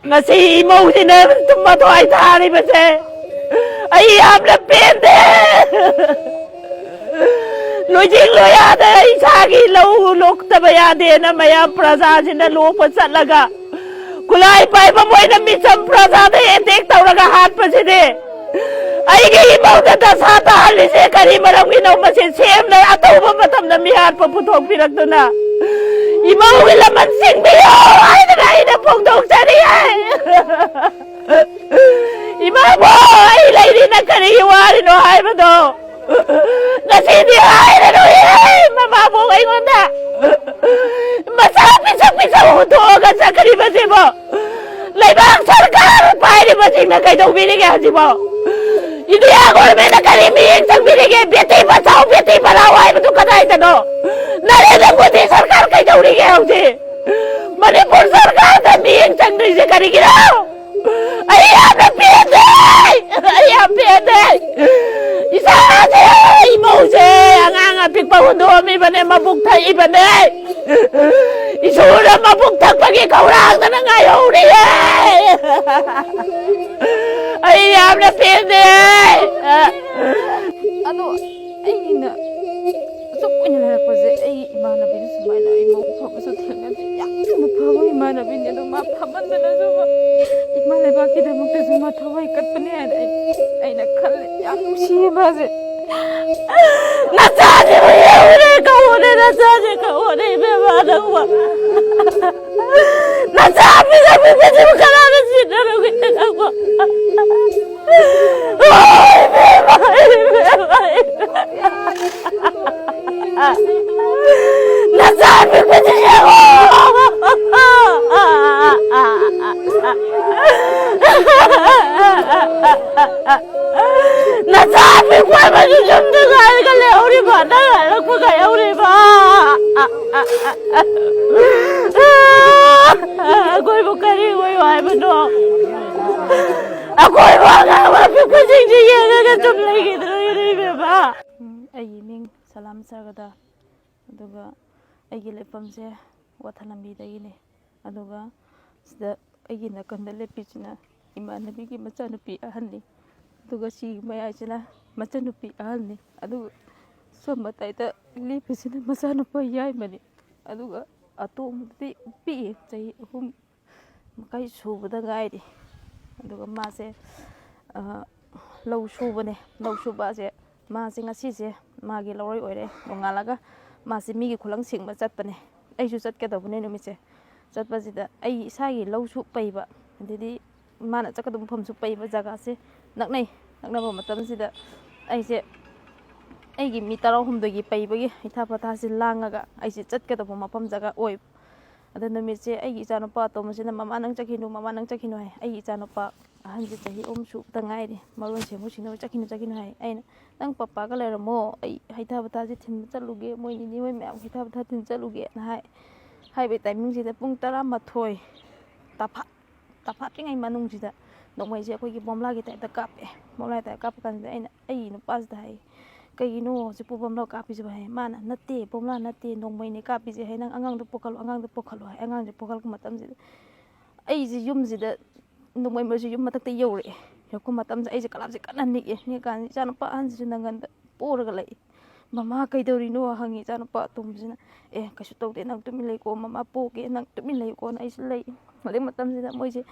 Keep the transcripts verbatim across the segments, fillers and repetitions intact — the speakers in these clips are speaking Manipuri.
ꯉꯁꯤ ꯏꯃꯧꯁꯤꯅ ꯃꯊ꯭ꯋꯥꯏ ꯊꯥꯔꯤꯕꯁꯦ ꯑꯩ ꯌꯥꯝꯅ ꯄꯦꯟꯗꯦ꯫ ꯂꯣꯏꯖꯤꯡ ꯂꯣꯏꯌꯥꯗ ꯏꯁꯥꯒꯤ ꯂꯧ ꯂꯣꯛꯇꯕ ꯌꯥꯗꯦꯅ ꯃꯌꯥꯝ ꯄ꯭ꯔꯖꯥꯁꯤꯅ ꯂꯣꯛꯄ ꯆꯠꯂꯒ, ꯈꯨꯠꯂꯥꯏ ꯄꯥꯏꯕ ꯃꯣꯏꯅ ꯃꯤꯆꯝ ꯄ꯭ꯔꯖꯥꯗ ꯑꯦꯇꯦꯛ ꯇꯧꯔꯒ ꯍꯥꯠꯄꯁꯤꯗꯤ ꯑꯩꯒꯤ ꯏꯃꯧꯗ ꯗꯁꯥ ꯇꯥꯍꯜꯂꯤꯁꯦ ꯀꯔꯤ ꯃꯔꯝꯒꯤꯅꯣ? ꯃꯁꯤ ꯁꯦꯝꯅ ꯑꯊꯨꯕ ꯃꯇꯝꯗ ꯃꯤꯍꯥꯠꯄ ꯄꯨꯊꯣꯛꯄꯤꯔꯛꯇꯨꯅ ꯏꯃꯧꯒꯤ ꯂꯃꯟ ꯆꯤꯡꯕꯤꯌꯨ ꯍꯥꯏꯗꯅ ꯑꯩꯅ ꯐꯣꯡꯗꯣꯛꯆꯔꯤ꯫ ꯏꯃꯥꯕꯨ, ꯑꯩ ꯂꯩꯔꯤꯅ ꯀꯔꯤꯒꯤ ꯋꯥꯔꯤꯅꯣ ꯍꯥꯏꯕꯗꯣ ꯉꯁꯤꯗꯤ ꯍꯥꯏꯔꯔꯣꯏꯌꯦ꯫ ꯃꯃꯥꯕꯨ ꯑꯩꯉꯣꯟꯗ ꯃꯆꯥ ꯄꯤꯁꯛ ꯄꯤꯁꯛ ꯍꯨꯟꯗꯣꯛꯑꯒ ꯆꯠꯈ꯭ꯔꯤꯕꯁꯤꯕꯣ ꯂꯩꯕꯥꯛ ꯁꯔꯀꯥꯔ ꯄꯥꯏꯔꯤꯕꯁꯤꯡꯅ ꯀꯩꯗꯧꯕꯤꯔꯤꯒꯦ ꯍꯧꯖꯤꯛꯐꯥꯎ? ꯏꯟꯗꯤꯌꯥ ꯒꯣꯔꯃꯦꯟꯅ ꯀꯔꯤ ꯃꯤꯠꯌꯦꯡ ꯆꯪꯕꯤꯔꯤꯒꯦ? ꯕꯦꯇꯤ ꯕꯆꯥꯎ, ꯕꯦꯇꯤ ꯄꯔꯥꯎ ꯍꯥꯏꯕꯗꯨ ꯀꯗꯥꯏꯗꯅꯣ? ꯅꯔꯦꯟꯗ꯭ꯔ ꯃꯣꯗꯤ ꯁꯔꯀꯥꯔ ꯀꯩꯗꯧꯔꯤꯒꯦ ꯍꯧꯖꯤꯛ? ꯃꯅꯤꯄꯨꯔ ꯁꯔꯀꯥꯔꯗ ꯃꯤꯠꯌꯦꯡ ꯆꯪꯗ꯭ꯔꯤꯁꯦ ꯀꯔꯤꯒꯤꯅꯣ? ꯑꯩ ꯌꯥꯝꯅ ꯄꯦꯟꯗꯦ! ꯑꯩ ꯌꯥꯝ ꯄꯦꯟꯗꯦ! ꯏꯆꯥꯁꯦ, ꯏꯃꯧꯁꯦ, ꯑꯉꯥꯡ ꯑꯄꯤꯛꯄ ꯍꯨꯟꯗꯣꯛꯑꯝꯃꯤꯕꯅꯦ, ꯃꯕꯨꯛ ꯊꯛꯏꯕꯅꯦ꯫ ꯏꯁꯣꯔꯅ ꯃꯕꯨꯛ ꯊꯛꯄꯒꯤ ꯈꯧꯔꯥꯡꯗꯅ ꯉꯥꯏꯍꯧꯔꯤꯌꯦ꯫ ꯑꯩ ꯌꯥꯝꯅ ꯄꯦꯟꯗꯦ꯫ ꯑꯗꯣ ꯑꯩꯅ ꯑꯁꯨꯛ ꯀꯨꯏꯅ ꯂꯩꯔꯛꯄꯁꯦ, ꯑꯩ ꯏꯃꯥꯟꯅꯕꯤꯗꯨ ꯁꯨꯃꯥꯏꯅ ꯑꯩ ꯃꯕꯨꯛ ꯐꯕꯁꯨ ꯊꯦꯡꯅꯗ꯭ꯔꯤ꯫ ꯌꯥꯝꯅ ꯐꯕ ꯏꯃꯥꯟꯅꯕꯤꯅꯦ꯫ ꯑꯗꯣ ꯃꯥ ꯐꯃꯟꯗꯅꯁꯨ ꯃꯥ ꯏꯃꯥ ꯂꯩꯕꯥꯛꯀꯤꯗꯃꯛꯇꯁꯨ ꯃꯥ ꯊꯋꯥꯏ ꯀꯠꯄꯅꯦ ꯍꯥꯏꯅ ꯑꯩ, ꯑꯩꯅ ꯈꯜꯂꯦ꯫ ꯌꯥꯝ ꯅꯨꯡꯁꯤꯌꯦ ꯃꯥꯁꯦ꯫ ꯅꯆꯥꯁꯤꯕꯨ ꯌꯦꯡꯉꯨꯅꯦ, ꯀꯧꯑꯣꯅꯦ, ꯅꯆꯥꯁꯦ ꯀꯧꯑꯣꯅꯦ, ꯏꯕꯦꯝꯃ, ꯅꯪꯕꯨ꯫ ꯅꯆꯥ ꯄꯤꯖ ꯄꯤꯖꯁꯤꯕꯨ ꯀꯅꯥꯅ ꯁꯤꯟꯅꯔꯨꯒꯦ ꯅꯪꯕꯨ? ꯑꯣ, ꯏꯕꯦꯝꯃ, ꯏꯕꯦꯝꯃ, ꯏꯕꯦꯝꯃ꯫ ꯅꯆꯥ ꯄꯤꯛꯄꯁꯤ ꯌꯦꯡꯉꯣ! ꯅꯆꯥ ꯄꯤꯛꯄ ꯑꯃꯁꯨ ꯌꯨꯝꯗ ꯉꯥꯏꯔꯒ ꯂꯩꯍꯧꯔꯤꯕ, ꯅꯪ ꯍꯜꯂꯛꯄ ꯉꯥꯏꯍꯧꯔꯤꯕ꯫ ꯑꯩꯈꯣꯏꯕꯨ ꯀꯔꯤ ꯑꯣꯏꯌꯨ ꯍꯥꯏꯕꯅꯣ? ꯑꯩꯈꯣꯏꯕꯨ ꯑꯉꯥꯡ ꯑꯄꯤꯛꯄꯁꯤꯡꯁꯤ ꯌꯦꯡꯉꯒ ꯁꯨꯝ ꯂꯩꯈꯤꯗ꯭ꯔꯒ ꯏꯕꯦꯝꯃ꯫ ꯎꯝ, ꯑꯩꯒꯤ ꯃꯤꯡ ꯁꯂꯥꯝ ꯁꯔꯒꯗ, ꯑꯗꯨꯒ ꯑꯩꯒꯤ ꯂꯩꯐꯝꯁꯦ ꯋꯥꯊ ꯂꯝꯕꯤꯗꯒꯤꯅꯤ꯫ ꯑꯗꯨꯒ ꯁꯤꯗ ꯑꯩꯒꯤ ꯅꯥꯀꯟꯗ ꯂꯦꯞꯄꯤꯁꯤꯅ ꯏꯃꯥꯟꯅꯕꯤꯒꯤ ꯃꯆꯥꯅꯨꯄꯤ ꯑꯍꯟꯅꯤ, ꯑꯗꯨꯒ ꯁꯤꯒꯤ ꯃꯌꯥꯏꯁꯤꯅ ꯃꯆꯟꯅꯨꯄꯤ ꯑꯍꯟꯅꯤ, ꯑꯗꯨꯒ ꯁꯣꯝ ꯃꯇꯥꯏꯗ ꯂꯦꯞꯄꯤꯁꯤꯅ ꯃꯆꯥꯅꯨꯄꯥ ꯌꯥꯏꯃꯅꯤ, ꯑꯗꯨꯒ ꯑꯇꯣꯝꯕꯗꯤ ꯄꯤꯛꯏ, ꯆꯍꯤ ꯑꯍꯨꯝ ꯃꯈꯥꯏ ꯁꯨꯕꯗ ꯉꯥꯏꯔꯤ꯫ ꯑꯗꯨꯒ ꯃꯥꯁꯦ, ꯑ, ꯂꯧ ꯁꯨꯕꯅꯦ꯫ ꯂꯧ ꯁꯨꯕꯁꯦ, ꯃꯥꯁꯦ ꯉꯁꯤꯁꯦ ꯃꯥꯒꯤ ꯂꯧꯔꯣꯏ ꯑꯣꯏꯔꯦ꯫ ꯅꯣꯡꯉꯥꯜꯂꯒ ꯃꯥꯁꯦ ꯃꯤꯒꯤ ꯈꯨꯂꯪ ꯁꯤꯡꯕ ꯆꯠꯄꯅꯦ꯫ ꯑꯩꯁꯨ ꯆꯠꯀꯗꯧꯕꯅꯦ ꯅꯨꯃꯤꯠꯁꯦ꯫ ꯆꯠꯄꯁꯤꯗ ꯑꯩ ꯏꯁꯥꯒꯤ ꯂꯧꯁꯨ ꯄꯩꯕ, ꯑꯗꯩꯗꯤ ꯃꯥꯅ ꯆꯠꯀꯗꯕ ꯃꯐꯝꯁꯨ ꯄꯩꯕ, ꯖꯒꯥꯁꯦ ꯅꯛꯅꯩ꯫ ꯅꯛꯅꯕ ꯃꯇꯝꯁꯤꯗ ꯑꯩꯁꯦ ꯑꯩꯒꯤ ꯃꯤ ꯇꯔꯥꯍꯨꯝꯗꯣꯏꯒꯤ ꯄꯩꯕꯒꯤ ꯍꯩꯊꯥ ꯄꯣꯊꯥꯁꯦ ꯂꯥꯡꯉꯒ ꯑꯩꯁꯦ ꯆꯠꯀꯗꯕ ꯃꯐꯝ ꯖꯒꯥ ꯑꯣꯏꯕ꯫ ꯑꯗ ꯅꯨꯃꯤꯠꯁꯦ ꯑꯩꯒꯤ ꯏꯆꯥꯅꯨꯄꯥ ꯑꯇꯣꯝꯕꯁꯤꯅ, "ꯃꯃꯥ, ꯅꯪ ꯆꯠꯈꯤꯅꯨ, ꯃꯃꯥ, ꯅꯪ ꯆꯠꯈꯤꯅꯨ" ꯍꯥꯏ꯫ ꯑꯩꯒꯤ ꯏꯆꯥꯅꯨꯄꯥ ꯑꯍꯟꯁꯦ ꯆꯍꯤ ꯑꯍꯨꯝ ꯁꯨꯕꯗ ꯉꯥꯏꯔꯤ, ꯃꯔꯣꯟ ꯁꯦꯝꯃꯨ ꯁꯤꯡꯅꯕ, "ꯆꯠꯈꯤꯅꯨ, ꯆꯠꯈꯤꯅꯨ" ꯍꯥꯏ꯫ ꯑꯩꯅ, "ꯅꯪ ꯄꯄꯥꯒ ꯂꯩꯔꯝꯃꯣ, ꯑꯩ ꯍꯩꯊꯥ ꯄꯣꯊꯥꯁꯦ ꯊꯤꯟꯕ ꯆꯠꯂꯨꯒꯦ, ꯃꯣꯏ ꯅꯤꯅꯦ ꯍꯣꯏ ꯃꯌꯥꯝ ꯍꯩꯊꯥ ꯄꯣꯊꯥ ꯊꯤꯟꯕ ꯆꯠꯂꯨꯒꯦꯅ" ꯍꯥꯏ꯫ ꯍꯥꯏꯕꯒꯤ ꯇꯥꯏꯃꯤꯡꯁꯤꯗ ꯄꯨꯡ ꯇꯔꯥꯃꯥꯊꯣꯏ ꯇꯐꯥꯠ ꯇꯐꯥꯠꯇ꯭ꯔꯤꯉꯩ ꯃꯅꯨꯡꯁꯤꯗ ꯅꯣꯡꯃꯩꯁꯦ ꯑꯩꯈꯣꯏꯒꯤ ꯕꯣꯝꯂꯥꯒꯤ ꯇꯥꯏꯞꯇ ꯀꯥꯞꯄꯦ꯫ ꯕꯣꯝꯂꯥꯒꯤ ꯇꯥꯏꯞꯇ ꯀꯥꯞꯄ ꯀꯥꯟꯁꯤꯗ ꯑꯩꯅ ꯑꯩꯒꯤ ꯅꯨꯄꯥꯁꯤꯗ ꯍꯥꯏ, "ꯀꯩꯒꯤꯅꯣ ꯍꯧꯖꯤꯛꯄꯨ ꯕꯣꯝꯂꯥ ꯀꯥꯞꯄꯤꯁꯤꯕꯣ?" ꯍꯥꯏ꯫ ꯃꯥꯅ, "ꯅꯠꯇꯦ, ꯕꯣꯝꯂꯥ ꯅꯠꯇꯦ, ꯅꯣꯡꯃꯩꯅꯦ ꯀꯥꯞꯄꯤꯁꯦ" ꯍꯥꯏ꯫ "ꯅꯪ ꯑꯉꯥꯡꯗꯣ ꯄꯨꯈꯠꯂꯣ, ꯑꯉꯥꯡꯗꯣ ꯄꯨꯈꯠꯂꯣ" ꯍꯥꯏ꯫ ꯑꯉꯥꯡꯁꯦ ꯄꯨꯈꯠꯂꯛꯄ ꯃꯇꯝꯁꯤꯗ ꯑꯩꯁꯦ ꯌꯨꯝꯁꯤꯗ, ꯅꯣꯡꯃꯩ ꯃꯔꯨꯁꯦ ꯌꯨꯝ ꯃꯊꯛꯇ ꯌꯧꯔꯛꯑꯦ꯫ ꯌꯧꯔꯛꯄ ꯃꯇꯝꯁꯤꯗ ꯑꯩꯁꯦ ꯀꯂꯥꯞꯁꯦ ꯀꯟꯅ ꯅꯤꯛꯑꯦ꯫ ꯅꯤꯛꯑꯀꯥꯟꯗ ꯏꯆꯥꯅꯨꯄꯥ ꯑꯍꯟꯁꯤꯁꯨ ꯅꯪꯒꯟꯗ ꯄꯣꯔꯒ ꯂꯩ꯫ "ꯃꯃꯥ, ꯀꯩꯗꯧꯔꯤꯅꯣ?" ꯍꯪꯉꯤ ꯏꯆꯥꯅꯨꯄꯥ ꯑꯇꯣꯝꯕꯁꯤꯅ꯫ "ꯑꯦ, ꯀꯩꯁꯨ ꯇꯧꯗꯦ, ꯅꯪ ꯇꯨꯃꯤꯟ ꯂꯩꯀꯣ, ꯃꯃꯥ ꯄꯣꯒꯦ, ꯅꯪ ꯇꯨꯃꯤꯟ ꯂꯩꯌꯨꯀꯣꯅ" ꯑꯩꯁꯨ ꯂꯩ꯫ ꯍꯧꯖꯤꯛ ꯃꯇꯝꯁꯤꯗ ꯃꯣꯏꯁꯦ,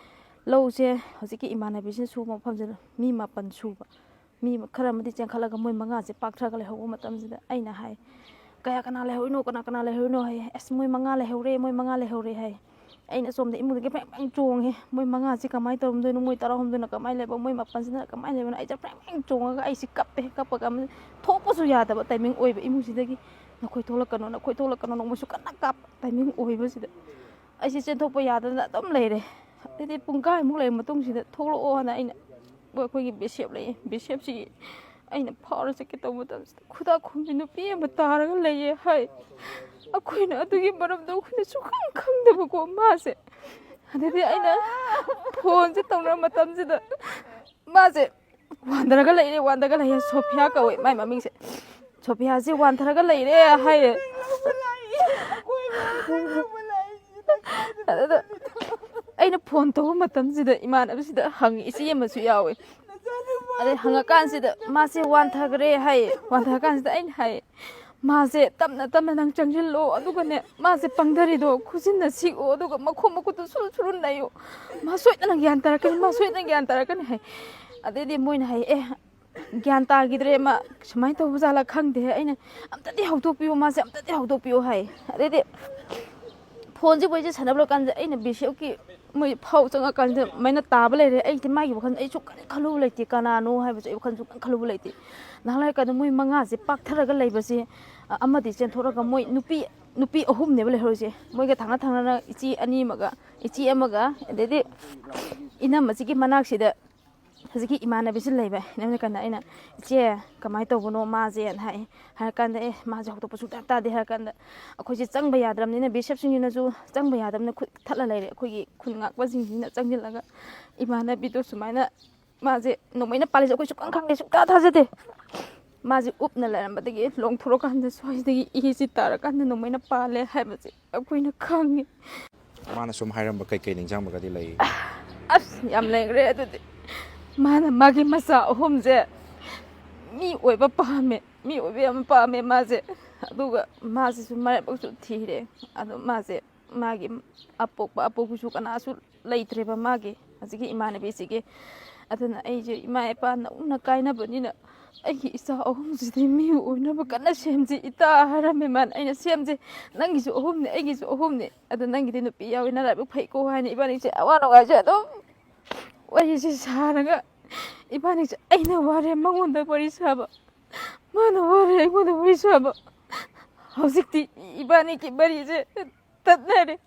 ꯂꯧꯁꯦ ꯍꯧꯖꯤꯛꯀꯤ ꯏꯃꯥꯟꯅꯕꯤꯁꯤꯅ ꯁꯨꯕ ꯃꯐꯝꯁꯤꯗ ꯃꯤ ꯃꯥꯄꯟ ꯁꯨꯕ꯫ ꯃꯤ ꯈꯔ ꯑꯃꯗꯤ ꯆꯦꯟꯈꯠꯂꯒ ꯃꯣꯏ ꯃꯉꯥꯁꯦ ꯄꯥꯛꯊꯔꯒ ꯂꯩꯍꯧꯕ ꯃꯇꯝꯁꯤꯗ ꯑꯩꯅ ꯍꯥꯏ, "ꯀꯌꯥ, ꯀꯅꯥ ꯂꯩꯍꯧꯔꯤꯅꯣ, ꯀꯅꯥ, ꯀꯅꯥ ꯂꯩꯍꯧꯔꯤꯅꯣ?" ꯍꯥꯏ꯫ "ꯑꯁ, ꯃꯣꯏ ꯃꯉꯥ ꯂꯩꯍꯧꯔꯦ, ꯃꯣꯏ ꯃꯉꯥ ꯂꯩꯍꯧꯔꯦ" ꯍꯥꯏ꯫ ꯑꯩꯅ ꯁꯣꯝꯗ ꯏꯃꯨꯡꯗꯒꯤ ꯐ꯭ꯔꯦꯡ ꯐ꯭ꯔꯦꯡ ꯆꯣꯡꯉꯦ꯫ "ꯃꯣꯏ ꯃꯉꯥꯁꯤ ꯀꯃꯥꯏꯅ ꯇꯧꯔꯝꯗꯣꯏꯅꯣ? ꯃꯣꯏ ꯇꯔꯥꯍꯨꯝꯗꯣꯏꯅ ꯀꯃꯥꯏꯅ ꯂꯩꯕ? ꯃꯣꯏ ꯃꯥꯄꯟꯁꯤꯅ ꯀꯃꯥꯏꯅ ꯂꯩꯕꯅꯣ?" ꯑꯩꯁꯦ ꯐ꯭ꯔꯦꯡ ꯐ꯭ꯔꯦꯡ ꯆꯣꯡꯉꯒ ꯑꯩꯁꯤ ꯀꯞꯄꯦ꯫ ꯀꯞꯄꯒ ꯑꯃ ꯊꯣꯛꯄꯁꯨ ꯌꯥꯗꯕ ꯇꯥꯏꯃꯤꯡ ꯑꯣꯏꯕ ꯏꯃꯨꯡꯁꯤꯗꯒꯤ, "ꯅꯈꯣꯏ ꯊꯣꯛꯂꯛꯀꯅꯣ, ꯅꯈꯣꯏ ꯊꯣꯛꯂꯛꯀꯅꯣ", ꯅꯣꯡꯃꯩꯁꯨ ꯀꯟꯅ ꯀꯥꯞꯄ ꯇꯥꯏꯃꯤꯡ ꯑꯣꯏꯕꯁꯤꯗ ꯑꯩꯁꯦ ꯆꯦꯟꯊꯣꯛꯄ ꯌꯥꯗꯗꯅ ꯑꯗꯨꯝ ꯂꯩꯔꯦ꯫ ꯑꯗꯩꯗꯤ ꯄꯨꯡꯈꯥꯏꯃꯨꯛ ꯂꯩꯔ ꯃꯇꯨꯡꯁꯤꯗ ꯊꯣꯛꯂꯛꯑꯣꯅ ꯑꯩꯅ, ꯑꯩꯈꯣꯏꯒꯤ ꯕꯤꯁꯦꯞ ꯂꯩꯌꯦ, ꯕꯤꯁꯦꯞꯁꯤ ꯑꯩꯅ ꯐꯥꯎꯔ ꯆꯠꯀꯦ ꯇꯧꯕ ꯃꯇꯝꯁꯤꯗ ꯈꯨꯗꯥ ꯈꯨꯝꯕꯤ ꯅꯨꯄꯤ ꯑꯃ ꯇꯥꯔꯒ ꯂꯩꯌꯦ ꯍꯥꯏ꯫ ꯑꯩꯈꯣꯏꯅ ꯑꯗꯨꯒꯤ ꯃꯔꯝꯗꯣ ꯑꯩꯈꯣꯏꯅ ꯁꯨꯈꯪ ꯈꯪꯗꯕꯀꯣ ꯃꯥꯁꯦ꯫ ꯑꯗꯩꯗꯤ ꯑꯩꯅ ꯐꯣꯟꯁꯦ ꯇꯧꯅꯕ ꯃꯇꯝꯁꯤꯗ ꯃꯥꯁꯦ ꯋꯥꯟꯊꯔꯒ ꯂꯩꯔꯦ, ꯋꯥꯟꯊꯔꯒ ꯂꯩꯔꯦ꯫ ꯁꯣꯐꯤꯌꯥ ꯀꯧꯋꯦ ꯃꯥꯏ ꯃꯃꯤꯡꯁꯦ꯫ "ꯁꯣꯐꯤꯌꯥꯁꯦ ꯋꯥꯟꯊꯔꯒ ꯂꯩꯔꯦ" ꯍꯥꯏꯌꯦ꯫ ꯑꯗꯨꯗ ꯑꯩꯅ ꯐꯣꯟ ꯇꯧꯕ ꯃꯇꯝꯁꯤꯗ ꯏꯃꯥꯟꯅꯕꯁꯤꯗ ꯍꯪꯉꯤ, ꯏꯆꯦ ꯑꯃꯁꯨ ꯌꯥꯎꯋꯦ꯫ ꯑꯗꯩ ꯍꯪꯉꯀꯥꯟꯁꯤꯗ ꯃꯥꯁꯦ ꯋꯥꯟꯊꯈ꯭ꯔꯦ ꯍꯥꯏꯌꯦ꯫ ꯋꯥꯟꯊꯀꯥꯟꯁꯤꯗ ꯑꯩꯅ ꯍꯥꯏꯌꯦ, "ꯃꯥꯁꯦ ꯇꯞꯅ ꯇꯞꯅ ꯅꯪ ꯆꯪꯁꯤꯜꯂꯣ, ꯑꯗꯨꯒꯅꯦ ꯃꯥꯁꯦ ꯄꯪꯊꯔꯤꯗꯣ ꯈꯨꯖꯤꯟꯅ ꯁꯤꯛꯑꯣ, ꯑꯗꯨꯒ ꯃꯈꯣꯡ ꯃꯈꯨꯠꯇꯨ ꯁꯨꯔꯨ ꯁꯨꯔꯨ ꯅꯩꯌꯨ, ꯃꯥ ꯁꯣꯏꯗꯅ ꯒ꯭ꯌꯥꯟ ꯇꯥꯔꯛꯀꯅꯤ, ꯃꯥ ꯁꯣꯏꯗꯅ ꯒ꯭ꯌꯥꯟ ꯇꯥꯔꯛꯀꯅꯤ" ꯍꯥꯏ꯫ ꯑꯗꯩꯗꯤ ꯃꯣꯏꯅ ꯍꯥꯏ, "ꯑꯦ, ꯒ꯭ꯌꯥꯟ ꯇꯥꯈꯤꯗ꯭ꯔꯦ, ꯃꯥ ꯁꯨꯃꯥꯏꯅ ꯇꯧꯕ ꯖꯥꯠꯂꯥ ꯈꯪꯗꯦ, ꯑꯩꯅ ꯑꯝꯇꯗꯤ ꯍꯧꯗꯣꯛꯄꯤꯌꯨ, ꯃꯥꯁꯦ ꯑꯝꯇꯗꯤ ꯍꯧꯗꯣꯛꯄꯤꯌꯨ" ꯍꯥꯏ꯫ ꯑꯗꯩꯗꯤ ꯐꯣꯟꯁꯤꯕꯨ ꯑꯩꯁꯦ ꯁꯥꯟꯅꯕ ꯂꯣꯏꯀꯥꯟꯗ ꯑꯩꯅ ꯕꯤꯁꯦꯞꯀꯤ ꯃꯣꯏ ꯐꯥꯎ ꯆꯪꯉꯀꯥꯟꯁꯤꯗ ꯑꯗꯨꯃꯥꯏꯅ ꯇꯥꯕ ꯂꯩꯔꯦ꯫ ꯑꯩꯗꯤ ꯃꯥꯒꯤ ꯋꯥꯈꯜꯗ ꯑꯩ ꯁꯨꯡꯈꯟ ꯈꯜꯂꯨꯕ ꯂꯩꯇꯦ, ꯀꯅꯥꯅꯣ ꯍꯥꯏꯕꯁꯦ ꯑꯩ ꯋꯥꯈꯜ ꯁꯨꯡꯈꯟ ꯈꯜꯂꯨꯕ ꯂꯩꯇꯦ꯫ ꯉꯥꯏꯍꯥꯛ ꯂꯩꯔꯀꯥꯟꯗ ꯃꯣꯏ ꯃꯉꯥꯁꯦ ꯄꯥꯛꯊꯔꯒ ꯂꯩꯕꯁꯦ, ꯑ-, ꯑꯃꯗꯤ ꯆꯦꯟꯊꯣꯔꯒ ꯃꯣꯏ ꯅꯨꯄꯤ, ꯅꯨꯄꯤ ꯑꯍꯨꯝꯅꯦꯕ ꯂꯩꯍꯧꯔꯤꯁꯦ꯫ ꯃꯣꯏꯒ ꯊꯪꯅ ꯊꯪꯅꯅ ꯏꯆꯦ ꯑꯅꯤ ꯑꯃꯒ, ꯏꯆꯦ ꯑꯃꯒ, ꯑꯗꯩꯗꯤ ꯏꯅꯝꯃꯁꯤꯒꯤ ꯃꯅꯥꯛꯁꯤꯗ ꯍꯧꯖꯤꯛꯀꯤ ꯏꯃꯥꯟꯅꯕꯤꯁꯤ ꯂꯩꯕ꯫ ꯏꯅꯝꯃ ꯀꯟꯅ ꯑꯩꯅ, "ꯏꯆꯦ, ꯀꯃꯥꯏꯅ ꯇꯧꯕꯅꯣ ꯃꯥꯁꯦꯅ?" ꯍꯥꯏ꯫ ꯍꯥꯏꯔꯀꯥꯟꯗ, "ꯑꯦ, ꯃꯥꯁꯦ ꯍꯧꯗꯣꯛꯄ ꯁꯨꯡꯇꯥ ꯇꯥꯗꯦ" ꯍꯥꯏꯔꯀꯥꯟꯗ, ꯑꯩꯈꯣꯏꯁꯦ ꯆꯪꯕ ꯌꯥꯗ꯭ꯔꯕꯅꯤꯅ, ꯕꯤꯁꯦꯞꯁꯤꯡꯁꯤꯅꯁꯨ ꯆꯪꯕ ꯌꯥꯗꯕꯅꯤꯅ ꯈꯨꯠ ꯊꯠꯂ ꯂꯩꯔꯦ꯫ ꯑꯩꯈꯣꯏꯒꯤ ꯈꯨꯟ ꯉꯥꯛꯄꯁꯤꯡꯁꯤꯅ ꯆꯪꯁꯤꯜꯂꯒ ꯏꯃꯥꯟꯅꯕꯤꯗꯣ ꯁꯨꯃꯥꯏꯅ ꯃꯥꯁꯦ ꯅꯣꯡꯃꯩꯅ ꯄꯥꯜꯂꯤꯁꯦ ꯑꯩꯈꯣꯏ ꯁꯨꯡꯈꯪ ꯈꯪꯗꯦ, ꯁꯨꯡꯊꯥ ꯊꯥꯖꯗꯦ꯫ ꯃꯥꯁꯦ ꯎꯞꯅ ꯂꯩꯔꯝꯕꯗꯒꯤ ꯂꯣꯡꯊꯣꯔꯛꯀꯥꯟꯗ ꯁ꯭ꯋꯥꯏꯁꯤꯗꯒꯤ ꯏꯁꯤ ꯇꯥꯔꯀꯥꯟꯗ ꯅꯣꯡꯃꯩꯅ ꯄꯥꯜꯂꯦ ꯍꯥꯏꯕꯁꯦ ꯑꯩꯈꯣꯏꯅ ꯈꯪꯉꯤ꯫ ꯃꯥꯅ ꯁꯨꯝ ꯍꯥꯏꯔꯝꯕ ꯀꯩꯀꯩ ꯅꯤꯡꯁꯤꯡꯕꯒꯗꯤ ꯂꯩ? ꯑꯁ, ꯌꯥꯝ ꯂꯩꯈ꯭ꯔꯦ꯫ ꯑꯗꯨꯗꯤ ꯃꯥꯅ ꯃꯥꯒꯤ ꯃꯆꯥ ꯑꯍꯨꯝꯁꯦ ꯃꯤ ꯑꯣꯏꯕ ꯄꯥꯝꯃꯦ, ꯃꯤ ꯑꯣꯏꯕ ꯌꯥꯝ ꯄꯥꯝꯃꯦ ꯃꯥꯁꯦ꯫ ꯑꯗꯨꯒ ꯃꯥꯁꯤꯁꯨ ꯃꯔꯥꯏꯕꯛꯁꯨ ꯊꯤꯔꯦ꯫ ꯑꯗꯣ ꯃꯥꯁꯦ ꯃꯥꯒꯤ ꯑꯄꯣꯛꯄ ꯑꯄꯣꯛꯄꯁꯨ ꯀꯅꯥꯁꯨ ꯂꯩꯇ꯭ꯔꯦꯕ ꯃꯥꯒꯤ, ꯍꯧꯖꯤꯛꯀꯤ ꯏꯃꯥꯟꯅꯕꯤꯁꯤꯒꯤ꯫ ꯑꯗꯨꯅ ꯑꯩꯁꯦ ꯏꯃꯥ ꯏꯄꯥ ꯅꯧꯅ ꯀꯥꯏꯅꯕꯅꯤꯅ ꯑꯩꯒꯤ ꯏꯆꯥ ꯑꯍꯨꯝꯁꯤꯗꯤ ꯃꯤ ꯑꯣꯏꯅꯕ ꯀꯟꯅ ꯁꯦꯝꯁꯤ ꯏꯇꯥ ꯍꯥꯏꯔꯝꯃꯦ ꯃꯥꯅ꯫ ꯑꯩꯅ, "ꯁꯦꯝꯁꯦ, ꯅꯪꯒꯤꯁꯨ ꯑꯍꯨꯝꯅꯦ, ꯑꯩꯒꯤꯁꯨ ꯑꯍꯨꯝꯅꯦ, ꯑꯗꯣ ꯅꯪꯒꯤꯗꯤ ꯅꯨꯄꯤ ꯌꯥꯎꯋꯤ, ꯅꯔꯥꯏꯕꯛ ꯐꯩꯀꯣ" ꯍꯥꯏꯅ ꯏꯕꯥꯅꯤꯁꯦ ꯑꯋꯥ ꯅꯨꯡꯉꯥꯏꯁꯦ ꯑꯗꯨꯝ ꯋꯥꯔꯤꯁꯦ ꯁꯥꯔꯒ ꯏꯕꯥꯅꯤꯁꯦ, ꯑꯩꯅ ꯋꯥꯔꯦ ꯃꯉꯣꯟꯗ ꯋꯥꯔꯤ ꯁꯥꯕ, ꯃꯥꯅ ꯋꯥꯔꯦ ꯑꯩꯉꯣꯟꯗ ꯋꯥꯔꯤ ꯁꯥꯕ꯫ ꯍꯧꯖꯤꯛꯇꯤ ꯏꯕꯥꯅꯤꯒꯤ ꯃꯔꯤꯁꯦ ꯇꯠꯅꯔꯦ꯫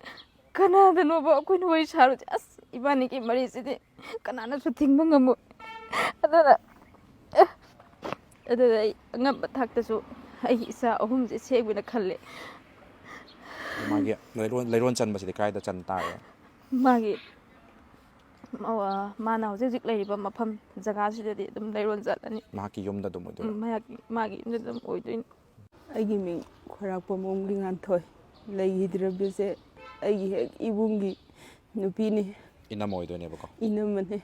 ꯀꯅꯥꯗꯅꯣꯕ ꯑꯩꯈꯣꯏꯅ ꯋꯥꯔꯤ ꯁꯥꯔꯨꯁꯦ? ꯑꯁ, ꯏꯕꯥꯅꯤꯒꯤ ꯃꯔꯤꯁꯤꯗꯤ ꯀꯅꯥꯅꯁꯨ ꯊꯤꯡꯕ ꯉꯝꯃꯣꯏ꯫ ꯑꯗꯨꯅ, ꯑꯗꯨꯅ ꯑꯩ ꯑꯉꯝꯕ ꯊꯥꯛꯇꯁꯨ ꯑꯩꯒꯤ ꯏꯆꯥ ꯑꯍꯨꯝꯁꯦ ꯁꯦꯝꯒꯦꯅ ꯈꯜꯂꯦ꯫ ꯃꯥꯒꯤ ꯂꯩꯔꯣꯟ, ꯂꯩꯔꯣꯟ ꯆꯟꯕꯁꯤꯗꯤ ꯀꯥꯏꯗ ꯆꯟ ꯇꯥꯔꯦ? ꯃꯥꯒꯤ, ꯃꯥ-, ꯃꯥꯅ ꯍꯧꯖꯤꯛ ꯍꯧꯖꯤꯛ ꯂꯩꯔꯤꯕ ꯃꯐꯝ ꯖꯒꯥꯁꯤꯗꯗꯤ ꯑꯗꯨꯝ ꯂꯩꯔꯣꯟ ꯆꯠꯂꯅꯤ꯫ ꯃꯍꯥꯛꯀꯤ ꯌꯨꯝꯗ ꯑꯗꯨꯝ ꯑꯣꯏꯗꯣꯏꯔꯥ? ꯎꯝ, ꯃꯍꯥꯛꯀꯤ, ꯃꯥꯒꯤ ꯌꯨꯝꯗ ꯑꯗꯨꯝ ꯑꯣꯏꯗꯣꯏꯅꯤ꯫ ꯑꯩꯒꯤ ꯃꯤꯡ ꯈꯣꯏꯔꯥꯛꯄꯝ ꯑꯣꯡꯕꯤ ꯉꯥꯟꯊꯣꯏ꯫ ꯂꯩꯈꯤꯗ꯭ꯔꯕꯁꯦ ꯑꯩꯒꯤ ꯍꯦꯛ ꯏꯕꯨꯡꯒꯤ ꯅꯨꯄꯤꯅꯤ꯫ ꯏꯅꯝꯃ ꯑꯣꯏꯗꯣꯏꯅꯦꯕꯀꯣ꯫ ꯏꯅꯝꯃꯅꯤ꯫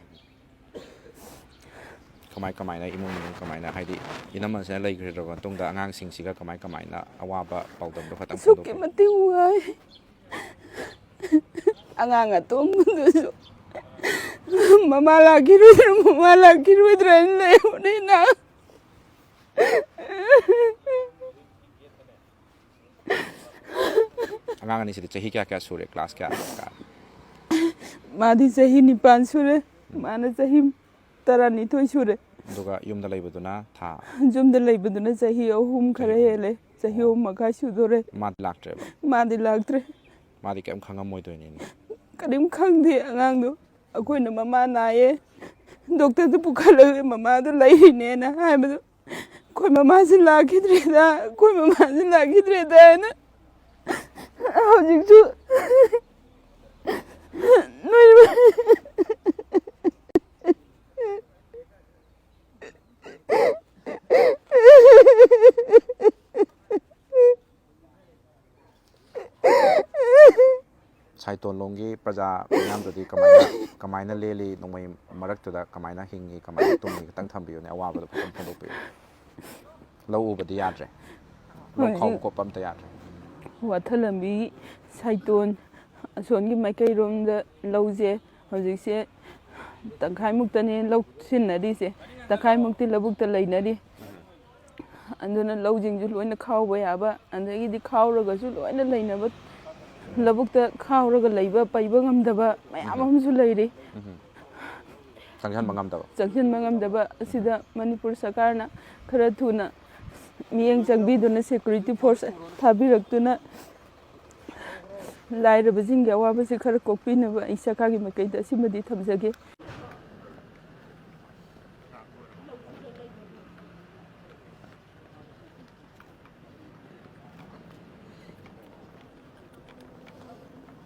ꯀꯃꯥꯏ ꯀꯃꯥꯏꯅ ꯏꯃꯨꯡ ꯃꯅꯨꯡ ꯀꯃꯥꯏꯅ, ꯍꯥꯏꯗꯤ ꯏꯅꯝꯃꯁꯤꯅ ꯂꯩꯈ꯭ꯔꯕ ꯃꯇꯨꯡꯗ ꯑꯉꯥꯡꯁꯤꯡꯁꯤꯒ ꯀꯃꯥꯏ ꯀꯃꯥꯏꯅ ꯑꯋꯥꯕ ꯄꯥꯎꯗꯝꯗꯣ ꯈꯇꯪ ꯑꯁꯨꯛꯀꯤ ꯐꯣꯡꯗꯣꯛꯄꯤꯌꯨ꯫ ꯃꯇꯤꯛ ꯋꯥꯏ꯫ ꯑꯉꯥꯡ ꯑꯇꯣꯝꯕꯗꯨꯁꯨ ꯃꯃꯥ ꯂꯥꯛꯈꯤꯔꯣꯏꯗ꯭ꯔꯥ, ꯃꯃꯥ ꯂꯥꯛꯈꯤꯔꯣꯏꯗ꯭ꯔꯥ ꯍꯥꯏꯅ ꯂꯩꯍꯧꯔꯦꯅ꯫ ꯑꯉꯥꯡ ꯑꯅꯤꯁꯤꯗꯤ ꯆꯍꯤ ꯀꯌꯥ ꯀꯌꯥ ꯁꯨꯔꯦ? ꯀ꯭ꯂꯥꯁ ꯀꯌꯥ ꯀꯥꯔꯦ? ꯃꯥꯗꯤ ꯆꯍꯤ ꯅꯤꯄꯥꯟ ꯁꯨꯔꯦ, ꯃꯥꯅ ꯆꯍꯤ ꯇꯔꯥꯅꯤꯊꯣꯏ ꯁꯨꯔꯦ꯫ ꯑꯗꯨꯒ ꯌꯨꯝꯗ ꯂꯩꯕꯗꯨꯅ ꯊꯥ? ꯌꯨꯝꯗ ꯂꯩꯕꯗꯨꯅ ꯆꯍꯤ ꯑꯍꯨꯝ ꯈꯔ ꯆꯍꯤ ꯑꯍꯨꯝ꯫ ꯍꯦꯜꯂꯦ, ꯆꯍꯤ ꯑꯣ꯫ ꯑꯍꯨꯝ ꯃꯈꯥꯏ ꯁꯨꯗꯣꯔꯦ꯫ ꯃꯥꯗꯤ ꯂꯥꯛꯇ꯭ꯔꯦꯕ? ꯃꯥꯗꯤ ꯂꯥꯛꯇ꯭ꯔꯦ꯫ ꯃꯥꯗꯤ ꯀꯩꯝ ꯈꯪꯉꯝꯃꯣꯏꯗꯣꯏꯅꯤꯅꯦ꯫ ꯀꯔꯤꯝ ꯈꯪꯗꯦ ꯑꯉꯥꯡꯗꯣ꯫ ꯑꯩꯈꯣꯏꯅ ꯃꯃꯥ ꯅꯥꯏꯌꯦ, ꯗꯣꯛꯇꯔꯗ ꯄꯨꯈꯠꯂꯒ ꯃꯃꯥꯗꯣ ꯂꯩꯔꯤꯅꯦꯅ ꯍꯥꯏꯕꯗꯣ, "ꯑꯩꯈꯣꯏ ꯃꯃꯥꯁꯤ ꯂꯥꯛꯈꯤꯗ꯭ꯔꯦꯗ, ꯑꯩꯈꯣꯏ ꯃꯃꯥꯁꯤ ꯂꯥꯛꯈꯤꯗ꯭ꯔꯦꯗ" ꯍꯥꯏꯅ ꯍꯧꯖꯤꯛꯁꯨ ꯅꯣꯏ ꯁꯥꯏꯇꯣꯟꯂꯣꯝꯒꯤ ꯄ꯭ꯔꯖꯥ ꯃꯤꯌꯥꯝꯗꯨꯗꯤ ꯀꯃꯥꯏꯅ, ꯀꯃꯥꯏꯅ ꯂꯦꯜꯂꯤ? ꯅꯣꯡꯃꯩ ꯃꯔꯛꯇꯨꯗ ꯀꯃꯥꯏꯅ ꯍꯤꯡꯉꯤ, ꯀꯃꯥꯏꯅ ꯇꯨꯝꯃꯤ? ꯈꯤꯇꯪ ꯊꯝꯕꯤꯌꯨꯅꯦ, ꯑꯋꯥꯕꯗꯣ ꯐꯖꯅ ꯐꯣꯡꯗꯣꯛꯄꯤꯌꯨ꯫ ꯂꯧ ꯎꯕꯗꯤ ꯌꯥꯗ꯭ꯔꯦ, ꯂꯧ ꯍꯣꯏ, ꯈꯥꯎꯕ ꯈꯣꯠꯄ ꯑꯝꯇ ꯌꯥꯗ꯭ꯔꯦ꯫ ꯋꯥꯊꯜꯂꯝꯕꯤ ꯁꯥꯏꯇꯣꯟ ꯑꯁꯣꯟꯒꯤ ꯃꯥꯏꯀꯩꯔꯣꯝꯗ ꯂꯧꯁꯦ ꯍꯧꯖꯤꯛꯁꯦ ꯇꯪꯈꯥꯏꯃꯨꯛꯇꯅꯦ ꯂꯧ ꯁꯤꯟꯅꯔꯤꯁꯦ, ꯇꯪꯈꯥꯏꯃꯨꯛꯇꯤ ꯂꯧꯕꯨꯛꯇ ꯂꯩꯅꯔꯤ꯫ ꯑꯗꯨꯅ ꯂꯧꯁꯤꯡꯁꯨ ꯂꯣꯏꯅ ꯈꯥꯎꯕ ꯌꯥꯕ, ꯑꯗꯒꯤꯗꯤ ꯈꯥꯎꯔꯒꯁꯨ ꯂꯣꯏꯅ ꯂꯩꯅꯕ, ꯂꯧꯕꯨꯛꯇ ꯈꯥꯎꯔꯒ ꯂꯩꯕ, ꯄꯩꯕ ꯉꯝꯗꯕ ꯃꯌꯥꯝ ꯑꯃꯁꯨ ꯂꯩꯔꯤ꯫ ꯆꯪꯁꯤꯟꯕ ꯉꯝꯗꯕ꯫ ꯆꯪꯁꯤꯟꯕ ꯉꯝꯗꯕ ꯑꯁꯤꯗ ꯃꯅꯤꯄꯨꯔ ꯁꯔꯀꯥꯔꯅ ꯈꯔ ꯊꯨꯅ ꯃꯤꯠꯌꯦꯡ ꯆꯪꯕꯤꯗꯨꯅ, ꯁꯦꯀ꯭ꯌꯨꯔꯤꯇꯤ ꯐꯣꯔꯁ ꯊꯥꯕꯤꯔꯛꯇꯨꯅ, ꯂꯥꯏꯔꯕꯁꯤꯡꯒꯤ ꯑꯋꯥꯕꯁꯤ ꯈꯔ ꯀꯣꯛꯄꯤꯅꯕ ꯑꯩ ꯁꯔꯀꯥꯔꯒꯤ ꯃꯥꯏꯀꯩꯗ ꯑꯁꯤꯃꯗꯤ ꯊꯝꯖꯒꯦ꯫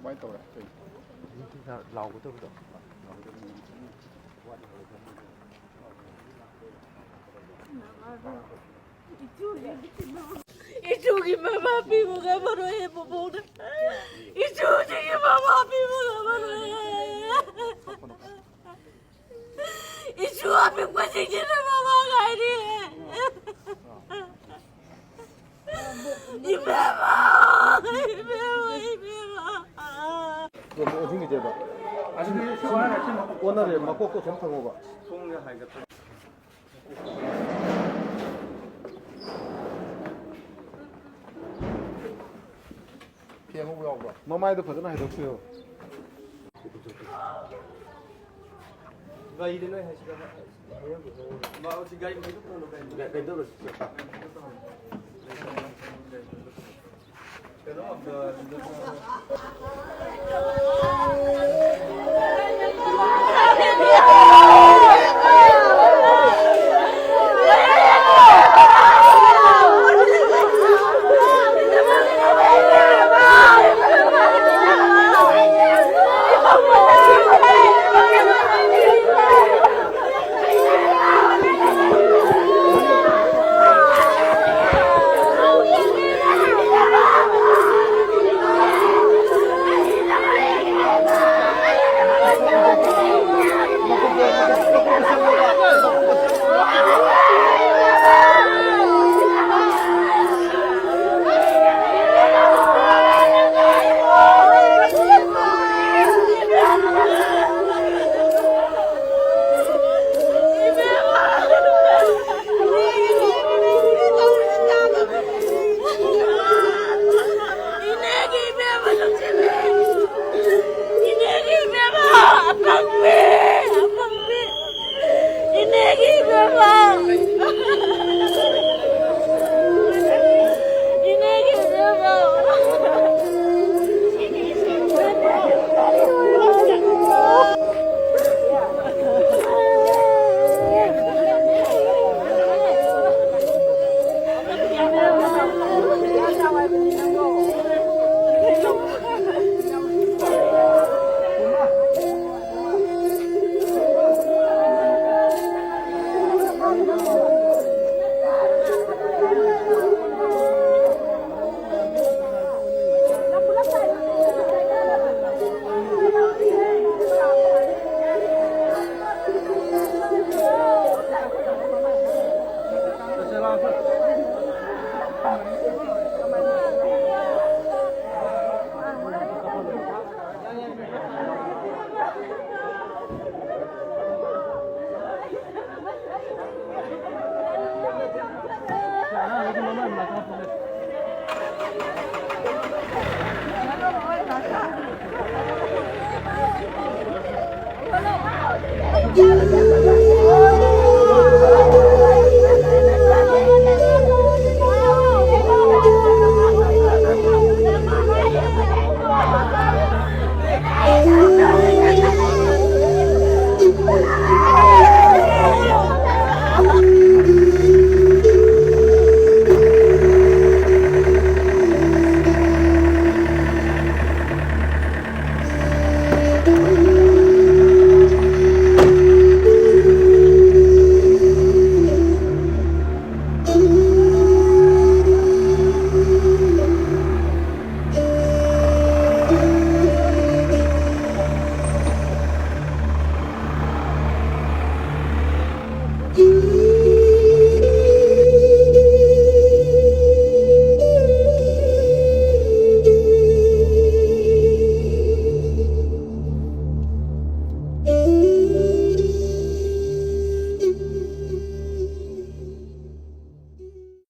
ꯀꯃꯥꯏꯅ ꯇꯧꯔꯦ? ꯂꯥꯎꯒꯗꯕꯗꯣ꯫ ꯏꯆꯨꯒꯤ ꯃꯃꯥ ꯄꯤꯕ ꯉꯝꯃꯔꯣꯏ ꯃꯕꯣꯛꯅ꯫ ꯏꯆꯨꯁꯤꯒꯤ ꯃꯃꯥ ꯄꯤꯕ ꯉꯝꯃꯔꯣꯏ꯫ ꯏꯆꯨ ꯑꯄꯤꯛꯄꯁꯤꯡꯁꯤꯅ ꯃꯃꯥ ꯉꯥꯏꯔꯤ꯫ ꯏꯕꯦꯝꯃ! ꯏꯕꯦꯝꯃ! ꯏꯕꯦꯝꯃ! ꯑꯣꯟꯅꯔꯦ, ꯃꯀꯣꯛꯇꯣ ꯁꯨꯝ ꯊꯝꯃꯣꯕ꯫ ꯐꯦꯡꯉꯨ ꯌꯥꯎꯕ꯭ꯔꯣ? ꯃꯃꯥꯏꯗꯣ ꯐꯖꯅ ꯍꯥꯏꯗꯣꯛꯄꯤꯌꯣ꯫ ꯒꯥꯔꯤꯗ ꯂꯣꯏ ꯍꯥꯏꯁꯤꯗ꯫ ꯃꯥ ꯍꯧꯖꯤꯛ ꯒꯥꯔꯤ ꯃꯈꯩꯗꯣ ꯄꯨꯍꯜꯂꯣ ꯀꯩꯅꯣ꯫ ꯀꯩꯗꯧꯔꯁꯤ? ꯀꯩꯅꯣ ꯑꯝꯇ